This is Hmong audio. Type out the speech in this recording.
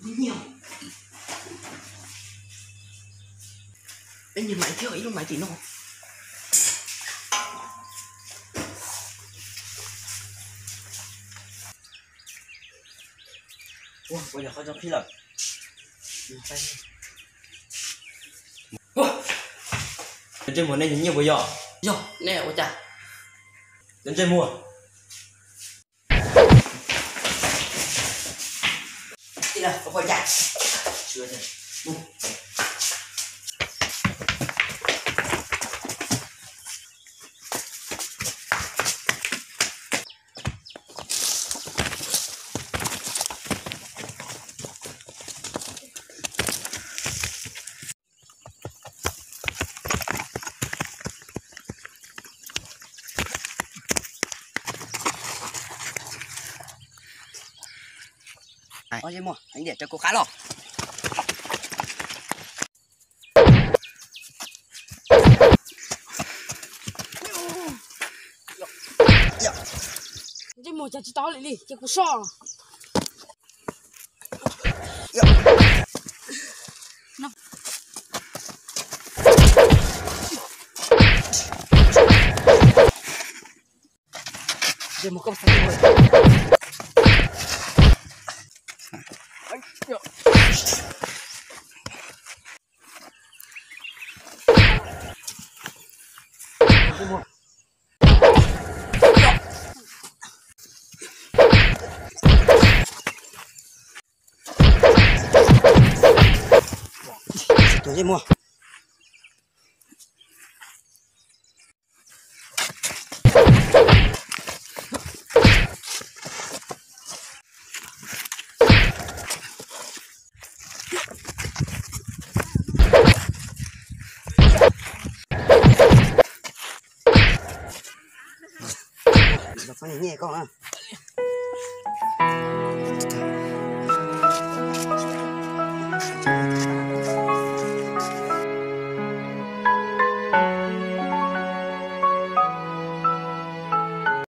Nyiam. Peb nyiam maiv thiab ib lub maiv tim no. Ua, ua yog qhov tso phij lawm. Ntsej muag, nej nyiam nyiaj puas yog? Yog, nej ua cas? Ntsej muag. Ntsej muag, heev tiag, raws kuv qab los. Ntsej muag, cas tsis tau li li, ces kuv soj. Ntsej muag, koj xav ua Tus ntsej muag. Los pab nyiam nyiaj koj na.